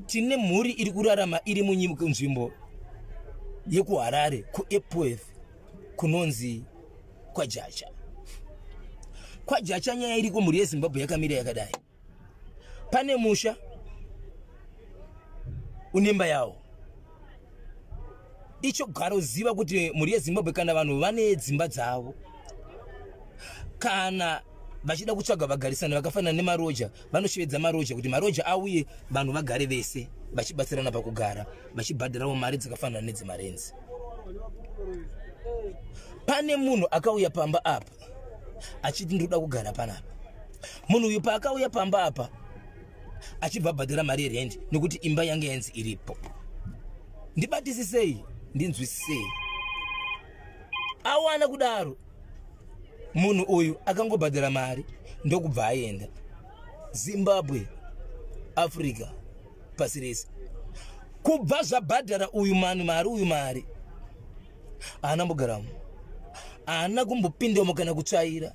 Tine mhuri iri kurarama iri munzvimbo yekuHarare, kuEpworth, kunonzi kwaJacha. KwaJacha nyaya iriko mhuri yeZimbabwe yakamira yakadai. Pane musha unemba yawo. Icho garoziva kuti mhuri yeZimbabwe, kana vanhu vane dzimba dzavo, kana vachida kutsvaga vagarisani vakafanana nemaroja, vanoshevedza maroja kuti maroja auye, vanhu vagare vese vachibatsirana pakugara, vachibhadharawo mari dzakafanana nedzemarenzi. Pane munhu akauya pamba apa achiti ndinoda kugara panapa. Munhu uyu paakauya pamba apa achibva abhadhara mari yerendi, nekuti imba yange yanzi iripo. Ndibatisisei, ndinzwisisei. Awana kudaro, munhu uyu akangobhadhara mari ndokubva aenda. Zimbabwe, Africa, pasi rese, kubva zvabhadhara uyu manu mari, uyu mari haana mbogaramo, haana kumbopindamo kana kutsvaira,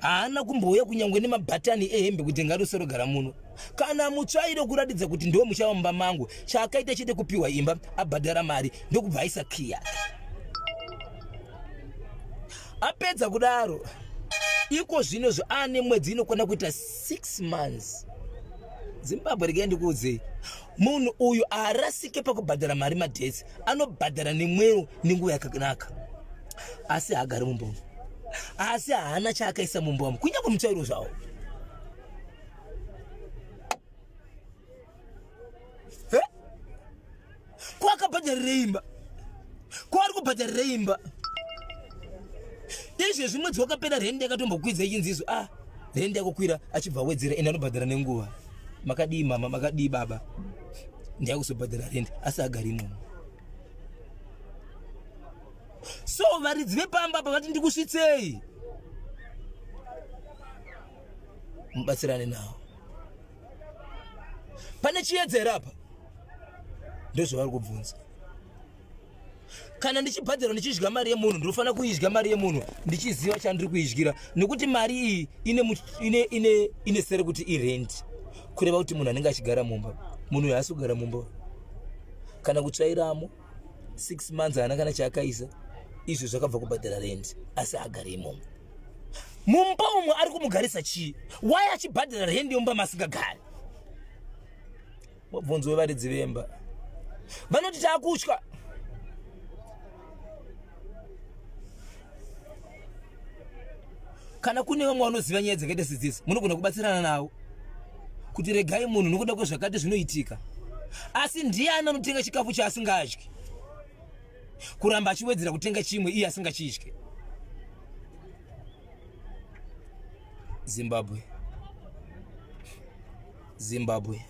haana kumbouya kunyange nemabhatani ehembe kuti ngarosarogara muno, kana mutsvairo kuratidza kuti ndo muchava mumba mangu. Chaakaita chete kupiwa imba, abhadhara mari, ndokubva aisa kiya. Apedza kudaro, iko zvino aane mwedzi inokwana kuita 6 months. Zimbabwe, regai ndikuudzei, munhu uyu haarasike pakubhadhara mari. Madates anobhadhara nemwero, nenguva yakanaka, asi haagari mumba umu, asi haana chaakaisa mumba umu, kunyange mutsvairo zvawo. Ko akabhadharirei imba? Ko ari kubhadharirei imba? Izvezvi mwedzi wakapera rendi yakatombokwidza, ichinzizo ah, rendi yakukwira, achibva awedzera. Ende anobhadhara nenguva. Makadii mama, makadii baba, ndiyakuzobhadhara rendi, asi agari imomo. So varidzi vepamba apa vati ndikusvitsei mubatsirane nawo. Pane chiedza here apa? Ndozvavari kubvunza. Kana ndichibhadhara, ndichidya mari yemunhu, ndinofanira kuidya mari yemunhu ndichiziva chandiri kuidyira, nekuti mari iyi ine, ine, ine, ine sere kuti irent, kureva kuti munhu anenge achigara mumba. Munhu uyu haasi kugara mumba kana kutsvairamo. 6 months haana kana chaakaisa. Izvo zvakabva kubhadhara rent, asi agare imomo mumba umwe. Ari kumugarisa chii? Wai achibhadhara rendi yomba masingagari? Mubvunzo wevaridzi vemba. Vanoti taakutya. Kana kune vamwe vanoziva nyaya dzakaita sedzidzi, munogona kubatsirana navo kuti regai munhu nokuda kwezvakati zvinoitika. Asi ndiani anotenga chikafu chaasingadyi, kuramba achiwedzera kutenga chimwe iye asingachidyi? Zimbabwe, Zimbabwe,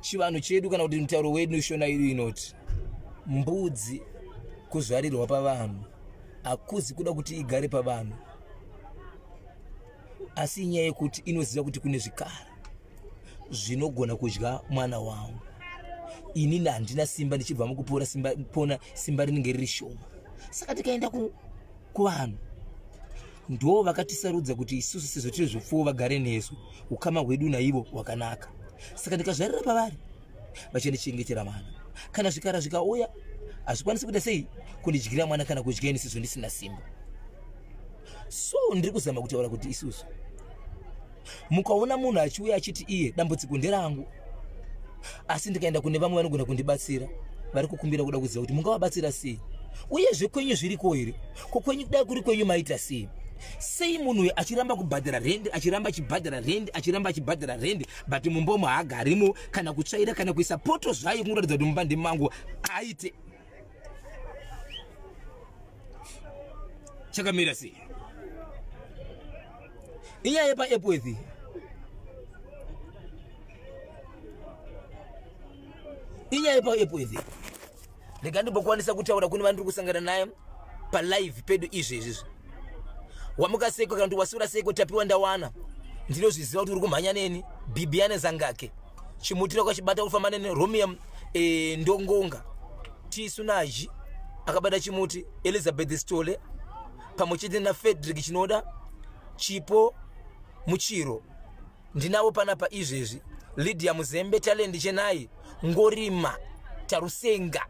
chivanhu chedu kana kuti mutauro wedu, Shona yedu inoti mbudzi kuzvarirwa pavanhu hakuzi kuda kuti igare pavanhu, asi inyaya yekuti inoziva kuti kune zvikara zvinogona kudya mwana wangu. Inini handina simba, ndichibva mukupora, simba pona, simba rinenge riri shoma. Saka tikaenda kuvanhu, ndo vakatisarudza kuti isusu sezvo tiri zvipfuwo vagare nesu, ukama hwedu naivo hwakanaka. Saka ndikazvarira pavari, vachandichengetera mwana. Kana zvikara zvikauya, hazvikwanisi kuita sei kundidyira mwana kana kudya ini sezvo ndisina simba. So ndiri kuzama kutaura kuti isusu, mukaona munhu achiuya achiti iye dambudziko nderangu, asi ndikaenda kune vamwe vanogona kundibatsira, vari kukumbira kuda kuziva kuti mungavabatsira sei, uyezve kwenyu zviriko here? Ko kwenyu, kudai kuri kwenyu maita sei? Sei munhu uyu achiramba kubhadhara rendi, achiramba achibhadhara rendi, achiramba achibhadhara rendi, but mumbomo haagarimo, kana kutsvaira, kana kuisa poto zvayo kungoratidza kuti mumba ndemangu, aite chakamira sei? Inyaya yepaEpworth, inyaya yepaEpworth. Rega ndimbokwanisa kutaura kune vandiri kusangana naye palive pedu izvezvizvi. Wamuka seko kana kuti wasura seko? Tapiwa Ndawana, ndinozviziva kuti uri kumhanya neni. Bibiane Zangake, chimutira kwachibata kufamba neni. Romium Ndongonga, Tisunaji akabata chimuti, Elizabeth Stole, pamwe chete naFrederick Chinoda, Chipo Muchiro. Ndinavo panapa izvezvi Lydia Muzembe, Talent Chenai, Ngorima Tarusenga,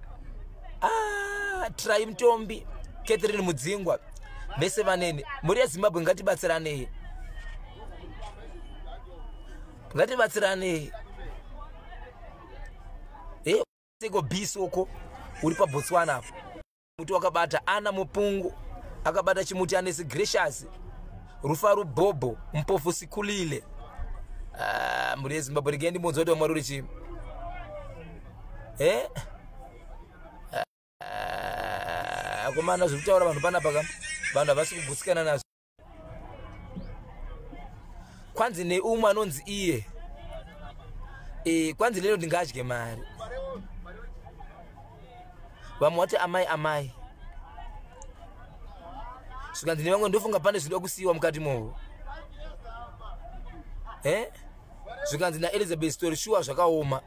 Trai Mutombi, Catherine Mudzingwa, vese vaneni. Mhuri yeZimbabwe, ngatibatsiranei, ngatibatsiranei. Seko Bisoko uri paBotswana apo, muti wakabata ana Mupungu akabata chimuti, anesi Gracious Rufaro, Bhobho Mpofu, Sikulile. Mhuri yeZimbabwe, regai ndimudza kuti vamwari uri chii. Akomana, zviri kutaura vanhu panapa ka, vanhu havasi kugutsikana nazvo. Kwanzi neumwe anonzi iye, kwanzi lero ndingadye mari. Vamwe vati amai, amai, zvikanzi nevamwe, ndofunga pane zvinoda kusiyiwa mukati movo. Zvikanzi naElizabeth Story, shuwa zvakaoma,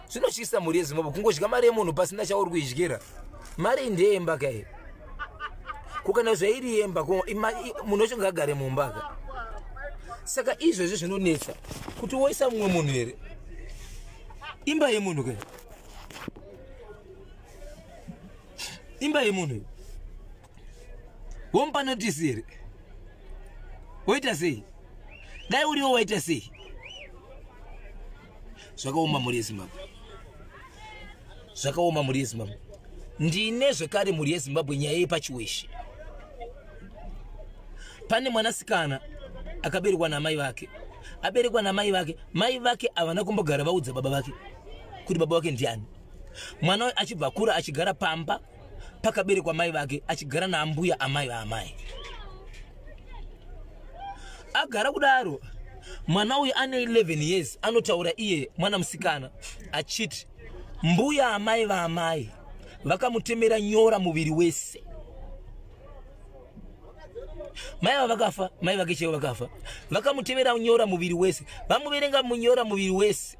zvinotyisa. Mhuri yeZimbabwe, kungodya mari yemunhu pasina chauri kuidyira. Mari ndeyemba kai? Kukana zvairi yemba, munhu wacho ngaagare mumba ka. Saka izvozvo zvinonetsa kuti woisa mumwe munhu here imba yemunhu kai, imba yemunhu womupa notice here? Woita sei? Dai uriwo waita sei? Zvakaoma, mhuri yeZimbabwe, zvakaoma, mhuri yeZimbabwe. Ndine zvekare, mhuri yeZimbabwe, nyaya yepaChiweshe. Pane mwanasikana akaberekwa namai vake. Aberekwa namai vake, mai vake havana kumbogara vaudza baba vake kuti baba vake ndiani. Mwana uyu achibva kura achigara pamba pakaberekwa mai vake, achigara naambuya amai vaamai. Agara kudaro, mwana uyu ane 11 years. Anotaura iye mwana musikana achiti mbuya amai vaamai vakamutemera nyora muviri wese. Mai ava vakafa, mai vake chaivo vakafa, vakamutemera nyora muviri wese, vamuverenga munyora muviri wese.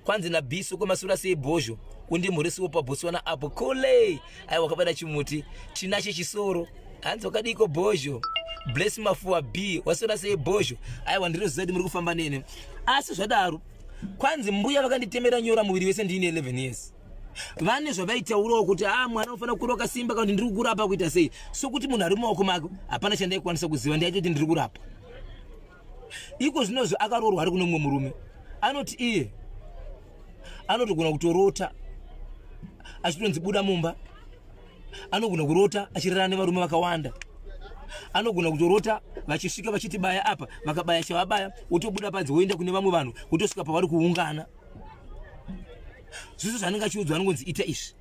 Kwanzi naBhiso kwemasura sei bhozho undimhurisiwo paBotswana apo kule. Aiwa, wakabata chimuti tinache chisoro. Hanzi wakadiko bhozho? Bless Mafuwa B, wasora sei bhozho? Aiwa, ndinoziva kuti muri kufamba nene. Asi zvadaro, kwanzi mbuya vakanditemera nyora muviri wese ndiine 11 years. Vane zvavaitaurawo kuti a mwana unofanira kukura wakasimba, kana kuti ndiri kukurapa kuita sei, sokuti munhu ari mumaoko mako. Hapana chandaikwanisa kuziva, ndaitoti ndiri kurapa. Iko zvinozvo akaroorwa, ari kuno mumwe murume. Anoti iye anotogona kutorota achitonzi buda mumba, anogona kurota achirara nevarume vakawanda, anogona kutorota vachisvika vachiti baya apa, vakabaya chavabaya, wotobuda panze, woenda kune vamwe vanhu, wotosvika pavari kuungana. Zvese zvaanenge achiudzwa, anongonzi ita izvi.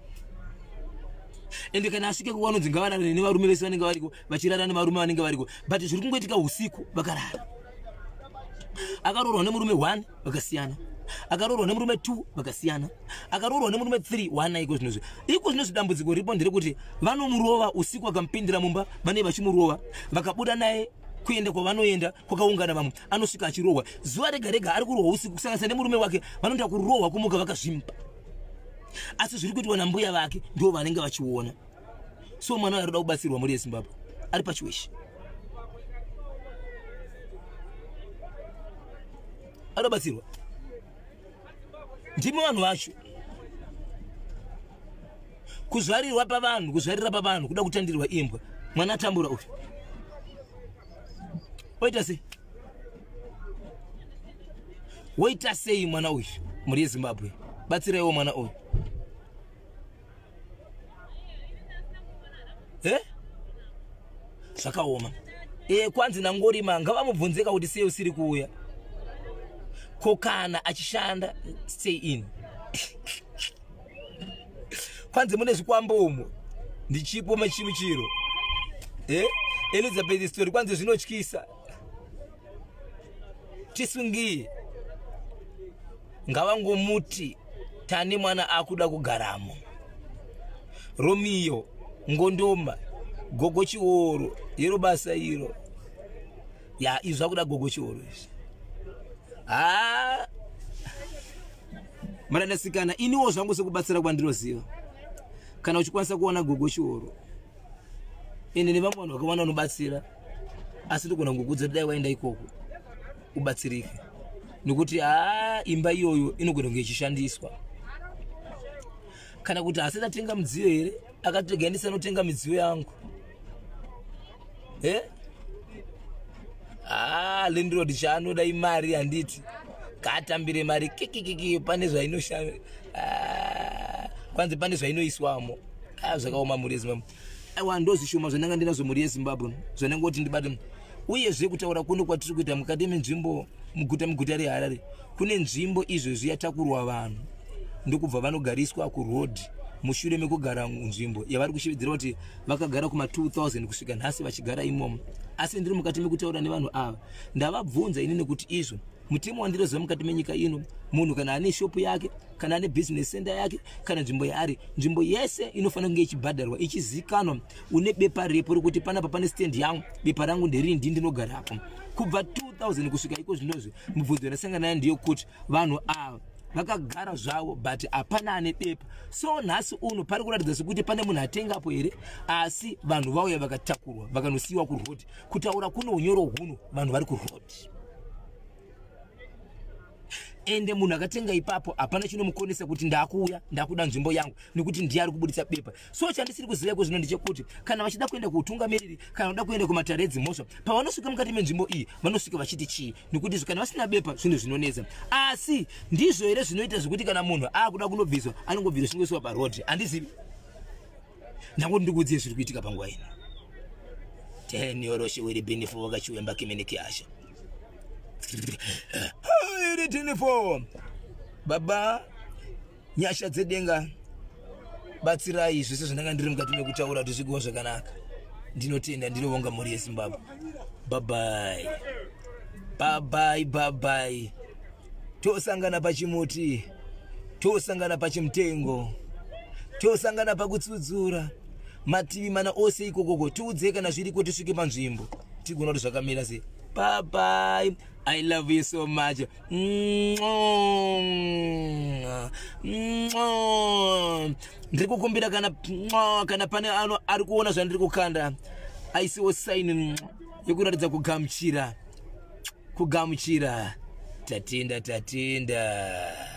Ende kana asvike kuko, anonzi ngavarare nevarume vese vanenge variko, vachirara nevarume vanenge variko, but zviri kungoitika usiku vakarara. Akaroorwa nemurume 1, vakasiyana. Akaroorwa nemurume 2, vakasiyana. Akaroorwa nemurume 3, 1. Iko zvinozvi, iko zvinozvi dambudziko ripo nderekuti vanomurova usiku. Vakamupindira mumba, vanenge vachimurova. Vakabuda naye kuenda kwavanoenda kwakaungana vamwe, anosvika achirohwa. Zuva rega rega ari kurohwa usiku, kusanganisa nemurume wake. Vanoenda kurohwa, kumuka vakazvimba, asi zviri kuitwa nambuya vake ndo vanenge vachiona. So mwana uyo arikuda kubatsirwa, mhuri yeZimbabwe, ari paChiweshe, anobatsirwa. Ndimi vanhu vacho, kuzvarirwa pavanhu, kuzvarira pavanhu, kuda kutandirwa imbwa. Mwana atambura uyu, oita sei? Woita sei mwana uyu? Mhuri yeZimbabwe, batsiraiwo mwana uyu. Zvakaoma. Kwanzi nangorima, ngavamubvunzeka kuti sei usiri kuuya. Ko kana achishanda stay in? Kwanzi mune zvikwambo umo, ndichipo machimuchiro. Elizabeth Story, kwanzi zvinotyisa, tisungiye. Ngavangomuti tane mwana akuda kugaramo. Romeo Ngondoma, gogo Chioro yero basa iro ya izvi zvakuda gogo Chioro izvi. Ha, marandasikana, iniwo zvangu sekubatsira kwandinoziva, kana uchikwanisa kuwana gogo Chioro, ende nevamwe vanhu vakawanda vanobatsira, asi togona kungokudza kuti dai waenda ikoko. Ubatsirike, nekuti haa, imba iyoyo inogona kunge ichishandiswa, kana kuti hasati atenga midziyo here, akati regai ndisanotenga midziyo yangu. E haa, landlord chaanoda imari, handiti? Ngaatambire mari kikikiki. Pane zvainosha, kwanzi pane zvainoiswamo. Zvakaoma, mhuri yeZimbabwe. Aiwa, ndozvishoma zvandanga ndinazvo, mhuri yeZimbabwe, zvandangoti ndibate. Uyezve kutaura kuno kwatiri kuita, mukati menzvimbo muguta reHarare kune nzvimbo izvezvi yatakurwa vanhu, ndokubva vanogariswa kuroad, mushure mekugara nzvimbo yavari kushividzira kuti vakagara kuma2000 kusvika nhasi vachigara imomo. Asi ndiri mukati mekutaura nevanhu ava, ndavabvunza ini nekuti izvo mutemo wandinoziva mukati menyika ino, munhu kana ane shopu yake, kana ane business center yake, kana nzvimbo yaari, nzvimbo yese inofanira kunge ichibhadharwa, ichizikanwa, une bepa repo rekuti panapa pane stand yangu, bepa rangu nderini, ndii ndinogarapo kubva 2000 kusvika iko zvinozvi. Mubvunzo yandasangana nayo ndeyekuti vanhu ava vakagara zvavo, but hapana ane bepa. So nhasi uno pari kuratidza sekuti pane munhu atengapo here, asi vanhu vauya vakatakurwa, vakanosiyiwa kuroad. Kutaura kuno, unyoro huno, vanhu vari kuroad. Ende munhu akatenga ipapo, hapana chinomukonesa kuti ndakuuya, ndakuda nzvimbo yangu, nekuti ndiye ari kubudisa bepa. So chandisiri kuziva iko zvino ndechekuti kana vachida kuenda kuutungamiriri, kana vada kuenda kumatare edzimhosva, pavanosvika mukati menzvimbo iyi vanosvika vachiti chii? Nekuti kana vasina bepa, zvinhu zvinonetsa. Asi ndizvo here zvinoita zvekuti kana munhu akuda kunobviswa, anongobviswa, chingoiswa paroad? Handizivi, ndangoti ndikuudziye zviri kuitika panguva ino. Tenioroshe wiri bhinifo wakachiwemba kimeniki asha iri 24. Baba, nyasha dzedenga, batsirai zvese zvandanga ndiri mukati mekutaura kuti zvigova zvakanaka. Ndinotenda, ndinovonga, mhuri yeZimbabwe. Babai, babai, babai. Tosangana pachimuti, tosangana pachimutengo, tosangana pakutsudzura mativi mana ose ikokoko. Tiudzei kana zviriko, tisvike panzvimbo, tigona kuti zvakamira sei. Bye bye, I love you so much. Mwah. Mwah. Ndiri kukumbira kana pane ano ari kuona zvandiri kukanda, aisiwo sign yekuratidza kugamuchira. Tatenda, tatenda.